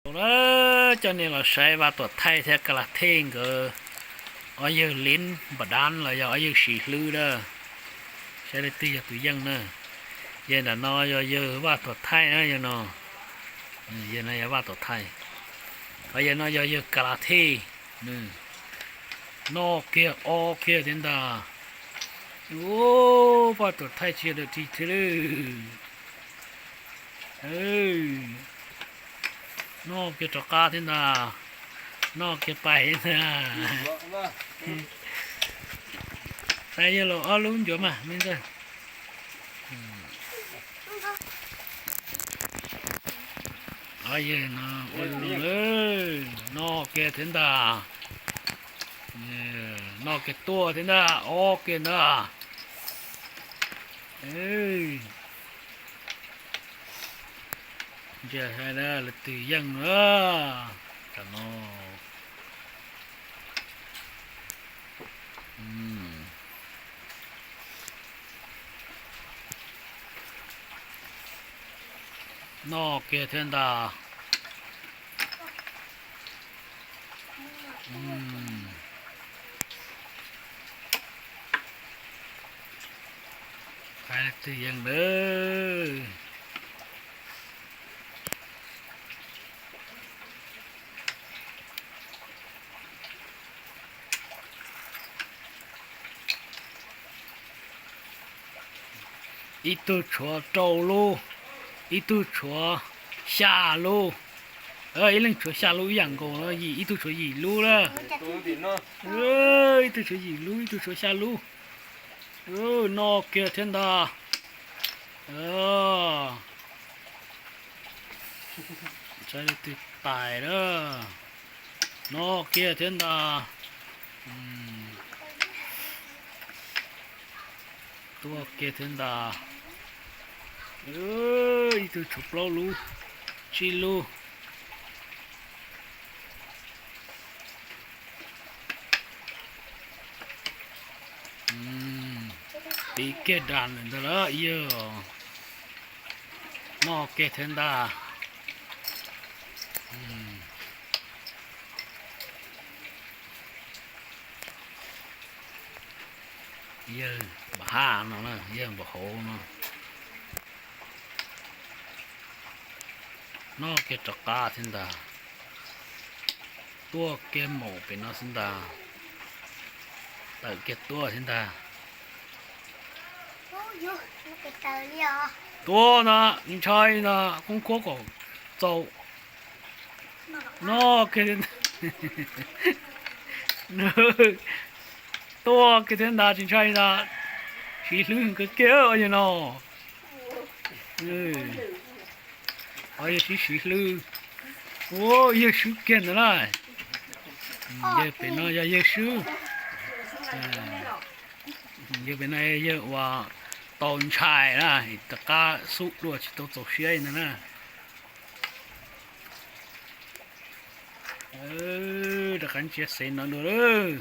Los na, coj nej los saib Vaj Tuam Thaij thiab Ka Las Thej nkawd ob yawg Liv Npam Dab los yog ob yawg Siv Hlwb na. Saib leej twg yog tus yeej na. Yawg nram no yog yawg Vaj Tuam Thaij na, yawg no. Yawg no yog Vaj Tuam Thaij. Ho yawg no yog yawg Ka Las Thej. Noj kiag o kiag thiab ntag. Vaj Tuam Thaij tsis yog dawm ris thiab lawm. Noj kiag rov qab thiab ntag. Noj kiag pais thiab ntag. Pais yawg los ob lub ncuav mas me ntxawg. Ob yawg no ua lus lawm, noj kiag thiab ntag. Noj kiag tuaj thiab ntag, o kiag ntag. Ntsia saib lawv twg yeej na. Tam no noj kiag thiab ntag. Saib leej twg yeej lawm. Ib tug tshuav rau lub, ib tug tshuav xya lub. Ib leeg tshuav xya lub ib yam nkaus no, yim, ib tug tshuav yim lub na. Ib tug tshuav yim lub, ib tug tshuav xya lub. Noj kiag thiab ntag. Saib leej twg tais na. Noj kiag thiab ntag. Tuaj kiag thiab ntag. Ib tug tshuav plaub lub, tsib lub. Tiv kiag das lawm ntag lawm yawg. Noj kiag thiab ntag. Yawg npam haj no, yawg npam hauv no. Noj kiag rov qab thiab ntag. Tuaj kiag mus pem no xwb ntag. Tawm kiag tuaj thiab ntag. Tuaj na, ntshai na, koob khuab kom txaus. Noj kiag, tuaj kiag thiab ntag, tsis ntshai ntag. Siv Hlwb kawg kiag yawg no. Yawg Siv, Siv Hlwb. Ua yawg swb kiag ntawd na. Yawg pem no yog yawg swb. Yawg pem no yawg uas tau ntshai na, rov qab xub dua tsis tau txaus siab ntag na. Rov qab ntsia xev no dua lawm.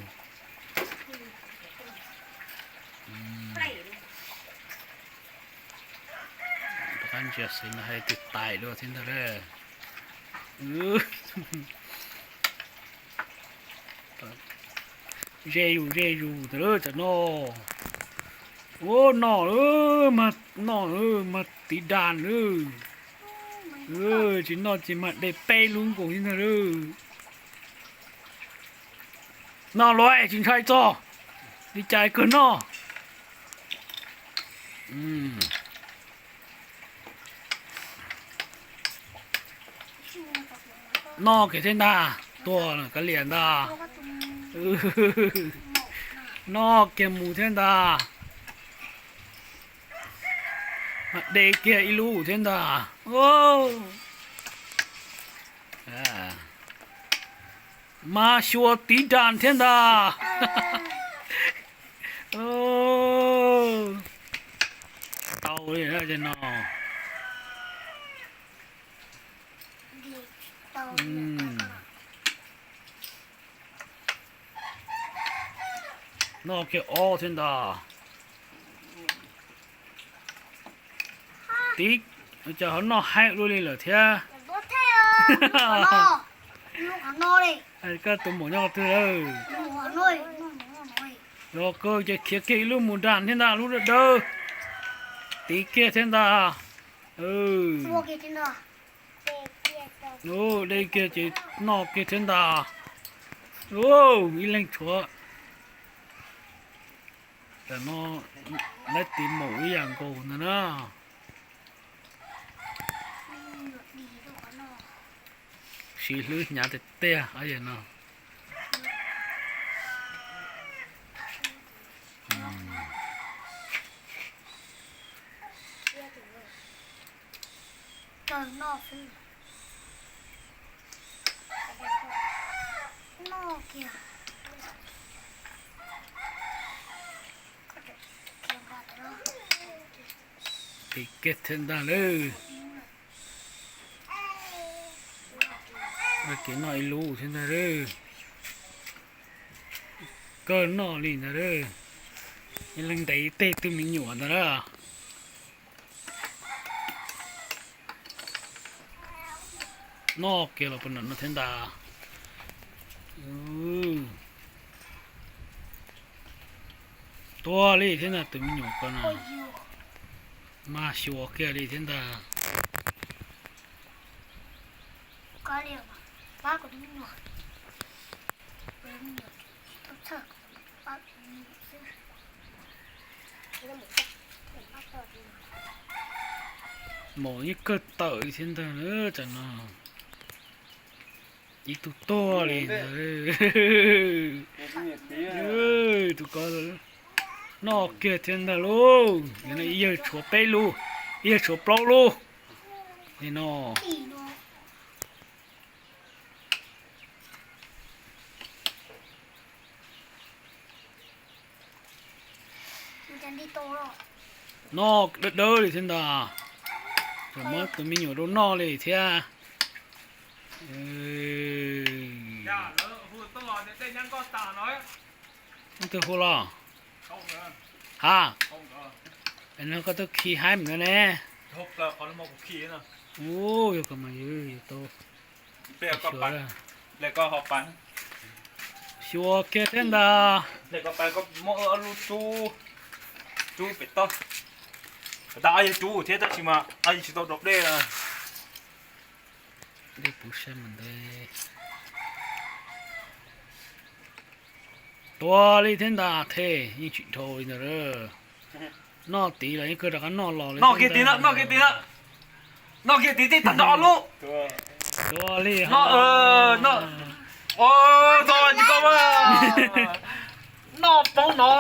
Rov qab ntsia xev no hais tias tais dua thiab ntag. Ze zus ze zus tas lawm tam no. Ua noj lawm, noj lawm mas tiv das lawm. Tsis noj ces mas de peb lub nkaus thiab ntag lawm. Noj luaj tsis ntshai txog, li cas kawg noj. Noj kiag thiab ntag, tuag kav liam ntag. Noj kiag mus thiab ntag. Mas de kiag ib lub thiab ntag. Mas xyuas tiv das thiab ntag. Tau li no. Noj kiag ob thiab ntag. Tiv, cas ho noj haib dua li lawm thiab. Koj tus maum nyob qhov twg lawm? Yog koj ces khiav kiag ib lub mus nram thiab ntag, lub dawb dawb. Tiv kiag thiab ntag. De kiag ces noj kiag thiab ntag. Ib leeg tshuav. Tam no lawv tiv maum ib yam nkaus ntag na. Siv hlwb hnyav tiag tiag yam no. Tiv kiag thiab ntag lauj. Ua kev noj ib lub thiab ntag lauj. Kawg noj li ntag lauj. Ib leeg ntes ib teg twb me nyuam ntag lauj. Noj kiag los puas nram no thiab ntag. Tuag li thiab ntag tus me nyuam ko no. Mas xyuas kiag li thiab ntag. Maum yeej kawg tawm li thiab ntag na, tsam no ib tug tuag li ntag. Tus ko noj kiag thiab ntag lauj. Ib yawg tshuav peb lub, ib yawg tshuav plaub lub li no. Noj dawb dawb li thiab ntag. Tseem muab tus me nyuam rau noj li thiab. Leej twg hu los? Ha, no koj twb khi haib mus no ne. Ub, yog ko mas yus yuav tau xyuas kiag thiab ntag. Dab yog cub thiab tab sis mas dab tsis tau dau dej. Dej puv sai mas ntawd. Tuag li thiab ntag, thej yeej tsis dhau li ntag. Noj tid los yeej kawg rov qab noj los li. Noj kiag tid na, noj kiag tid na. Noj kiag tid tib tag nrho ob lub. Tuag li. Noj, noj, tsis ko mas. Noj poob no,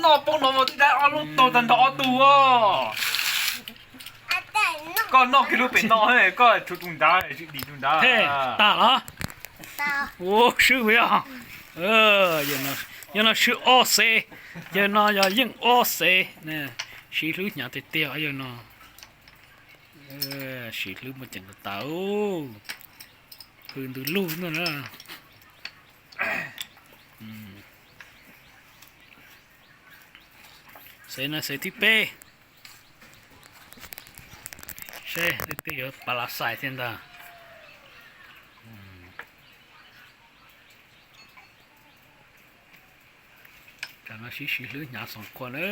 noj poob no mas twb dab ob lub tuag tag nrho ob tug. Koj noj kiag lub pem no, koj tshuav tus nrad, dim tus nrad. Tag los? Ua swb yog. Yog no swb ob xev, yog no yog yeej ob xev. Siv hlwb hnyav tiag tiag yog no. Siv hlwb muaj ceem tas tas. Hws ntws lug ntag na. Xev no xev thib peb. Seb leej twg yuav pas las xais thiab ntag. Tam no sib siv hlwb hnyav xoom khuas na.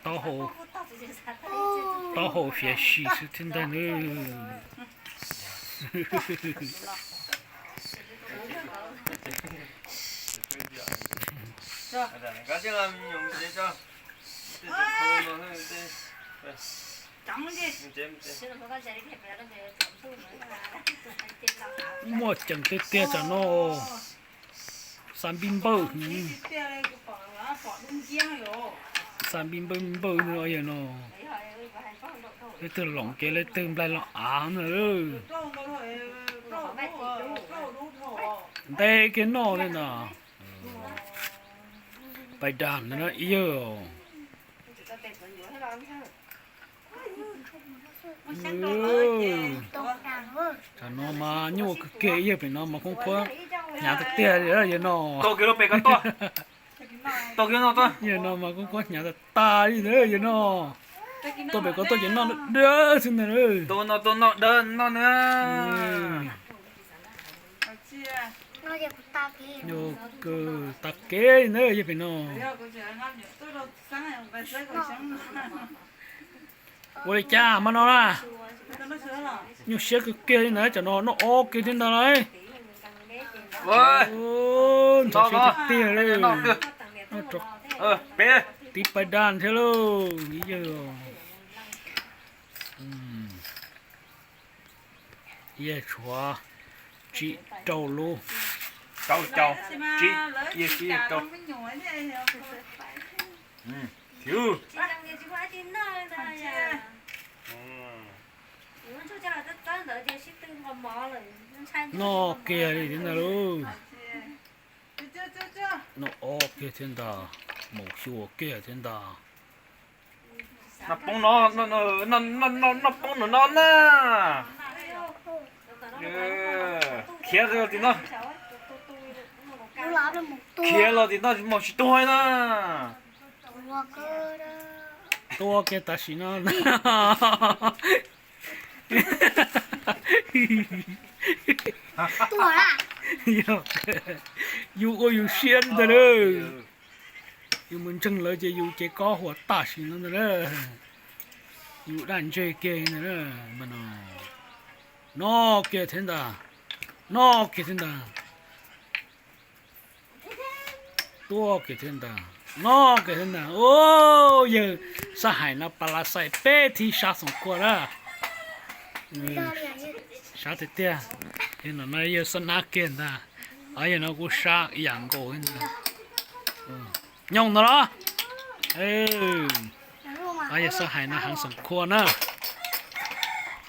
Taub hau fiav sim xwb thiab ntag na. Muaj ceem tiag tiag tsam no. Xa npij npawj, xa npij npawj npawj no yog no. Leej twg loom kev leej twg nplaig los av na. Nte kiag noj li ntag. Pais dag ntawd na ib yawg. Tam no mas nyuaj kawg kiag, ib yawg pem no mas khoob khuab hnyav tiag tiag li yawg no. Yawg no mas khoob khuab hnyav tas tas li ntawd yawg no. Tuaj pem ko tuaj ces noj dawb xwb ntag. Tuaj noj, tuaj noj dawb noj na. Tag kev li ntawd yog pem no. Ua li cas mas no na, nyuaj siab kawg kiag li ntawd, cov no noj ob kiag thiab ntag lauj. Ntxhov siab tiag tiag li. Tib pais daj thiab lauj, ib yawg. Yog tshuav tsib rau lub. Rau caug, tsib, yog tsib yog rau. Noj kiag li thiab ntag lauj. Noj ob kiag thiab ntag, mus xyuas kiag thiab ntag. Noj poob no, noj poob no na. Khiav los tim no. Khiav los tim no mus tsis tuag na. Tuag kiag tam sim no. Yus ua yus siab ntag lauj. Yus mus ntseeg lawv ces yus cev kob huam tam sim no ntag lauj. Yus daj ntseg kiag ntag lauj. Mas no, noj kiag thiab ntag, noj kiag thiab ntag. Tuaj kiag thiab ntag, noj kiag thiab ntag. Yawg Xab Hais no pas las xais peb thib sab xoom khuaj na. Sab tiag tiag. Yog no no yawg Xab Nab kiag ntag. Yog no kuj sab ib yam nkaus ntag. Nyob no los. Yawg Xab Hais no heev xoom khuaj na.